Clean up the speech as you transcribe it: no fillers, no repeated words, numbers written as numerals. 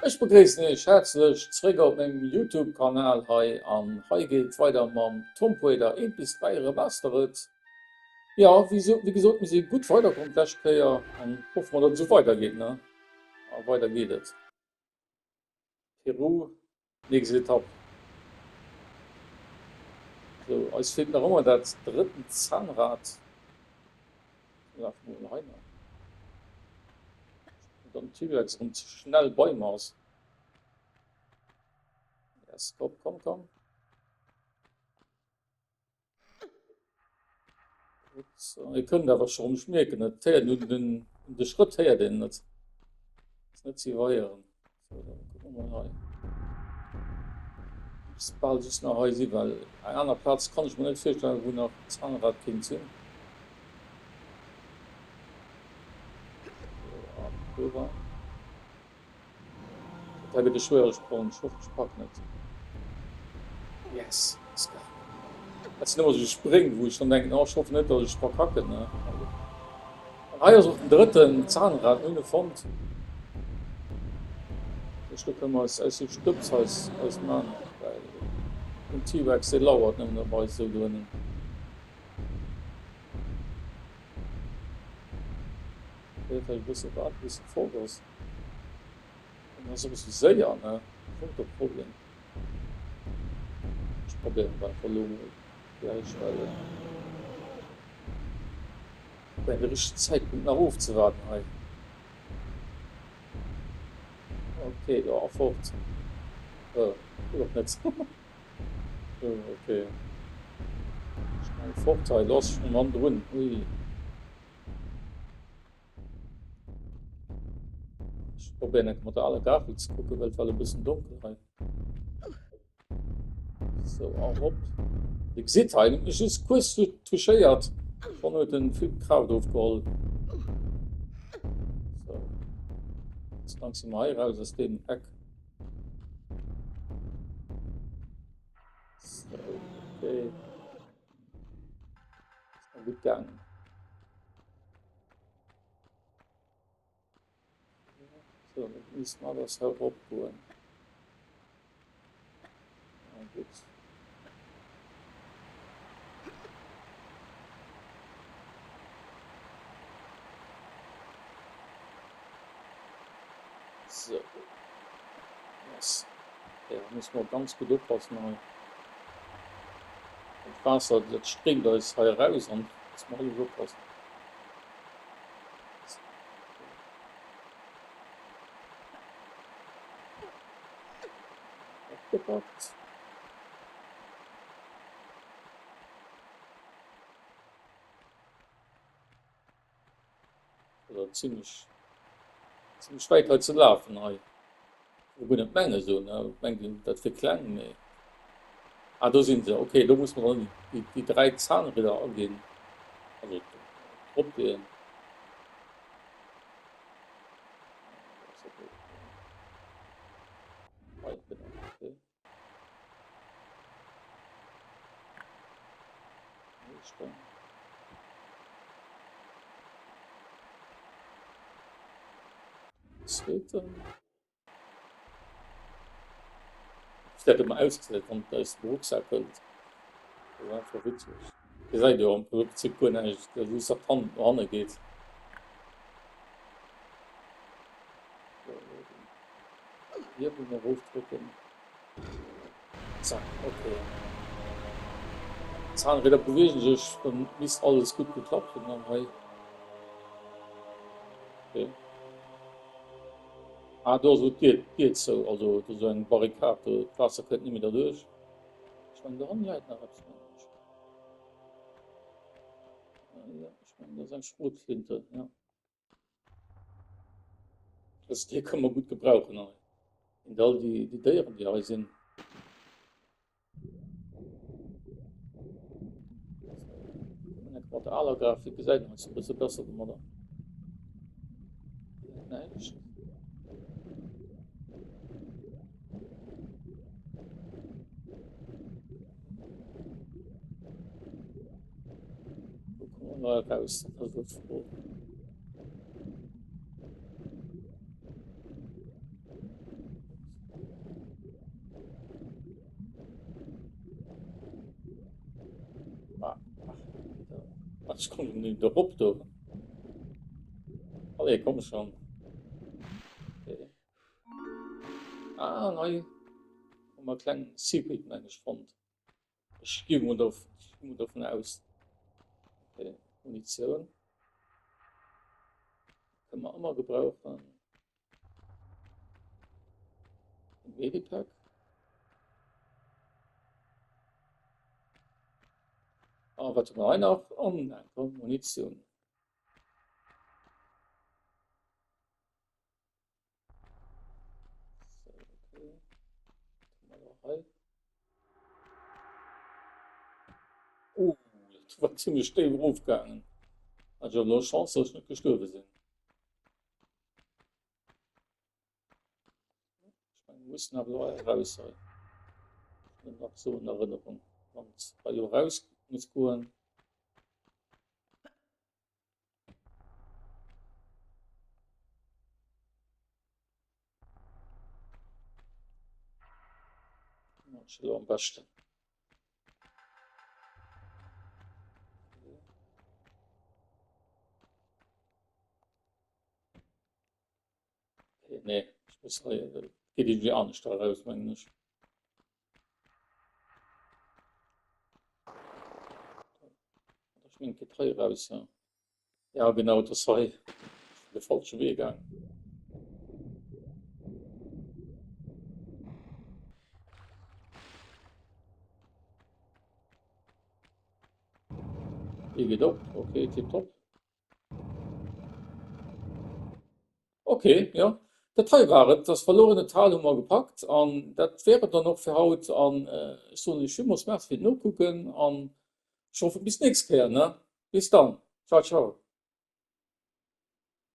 Ech begréissen iech häerzlech zréck op mengem Youtube Kanal hei an hei geet et weider mam Tomb Raider 1 bis 3 Remastered. Jo wéi gesot mir si gutt weider komm d'lescht Kéier an hoffe mer dat et esou weider geet ne a weider geet et. Peru, nächst Etapp. Sou, eis feelt nach ëmmer dat drëtten Zahnrad. Lafe mer mol hei nach. Dann T-Rex erëm ze schnell bei mer ass. Yes, komm, komm, komm. Dir kënnt awer scho rëm schmierken, et héiert un den, un de Schrëtt héiert een net. Ass net ze iwwerhéieren. So, da kucke mer mol hei. Misst bal just nach hei sinn, well eng aner Plaz kann ech mer net virstellen, wou nach Zahnrad kéint sinn. So, an driwwer. Dat hei gëtt e schwéiere Sprong, ech hoffen ech packen et. Yes, let's go. Dat sinn ëmmer sou Spréng wou ech dann denken, oh ech hoffen net datt ech verkacken ne. An hei ass och den drëtten Zahnrad, mir hunn e fonnt. Ech do kënne mer eis eis sou Stëbs eis eis man, well den T-Rex dee lauert nëmmen op eis esou doënnen. Wéi vläicht e bësse waarde bis e fort ass. En ass och esou séier, ne? Dat ass och de Problem. Ech probéieren et einfach elo mol gläich, well probéieren de richtegen Zäitpunkt nach ofzewaarden hei. Okay, jo, a fort. Äh, oder och net. Okay. Schnell fort hei, lo ass schonn hannendrun. Ui. Ech probéieren enke mat der aler Grafik ze kucken, well et war e bëssen donkel hei. So, erop. Dir gesitt hei, en huet mech just kuerz touchéiert, schonn huet en vill Kraaft ofgeholl. So, Gott sei Dank si mer hei raus aus deem Eck. So, okay. Ass gutt gaangen. So, da misst mer alles erop goen. Ja, gutt. So. Yes. Okay, da muss mer ganz gutt oppassen hei. Dat Waasser, dat stréimt eis hei eraus an muss mer alles oppassen. Opgepackt. Oder ziemlech ziemlech wäit hei ze lafen hei. Ech guer net menge sou ne, mengt een dat wier kleng, mee ah do sinn se. Okay, do muss mer dann déi déi 3 Zahnrieder aginn, also drop leeën. Hei genau, okay. Zweeten. Wéi dat ëmmer ausgesäit, wann et aus dem Rucksak hëlt. Dat ass einfach witzeg. Gesäit jo am Prinzip guer näischt, just datt d'Hand no hanne geet. Hiewel nach erofdrécken. Zack, okay. D'Zahnräder beweegen sech, dann misst alles gutt geklappt hunn dann hei. Okay. Ah, do ass elo d'Dier, d'Dier zou, also do ass eng Barrikad do, d'Waasser kënnt net méi derduerch. Ech mengen dohannen läit nach eppes, mengen ech. Ja, ech mengen dat ass eng Schrotflinte, ja. Also déi kënne mer gutt gebrauchen hei. Géint all déi, déi Déieren, déi hei sinn. Mat der aler Grafik gesäit een eis e bësse besser domadder. Näischt. Wou komme mer eraus? Dat ass elo d'Fro. Ech kommen net erop do. Allez, komm schon. Okay. Ah, nei. Hu mer kleng Secret, meng ech, fonnt. Ech gi mol dof, ech gi mol dovun aus. Okay, Munitioun. Kënne mer ëmmer gebrauchen. Medipack. Ah, wat hu mer hei nach? An eng Munitioun. So, okay. Hei. Oh, dat war ziemlech déif erofgaangen. Hat jo lo Chance, dass ich net gestuerwe sinn. Ich mein, wir müssen awer lo raus hei. Nach so in Erinnerung. Wann es hei lo raus muss goen. Lo am beschten. Okay, nee, ich muss hei, äh, geht irgendwie anescht da raus, mengen ech. Ech mengen, et geet hei raus, ja. Ja, genau, das hei. De falsche Wee gaang. Hier geht op, okay, tipptopp. Okay, jo. Dat hei war et, das verlorene Tal hu mer gepackt an dat wär et dann och fir haut an ech soen iech villmools Merci fir d'Nokucken an ech hoffen bis d'nächst Kéier, ne? Bis dann, ciao ciao.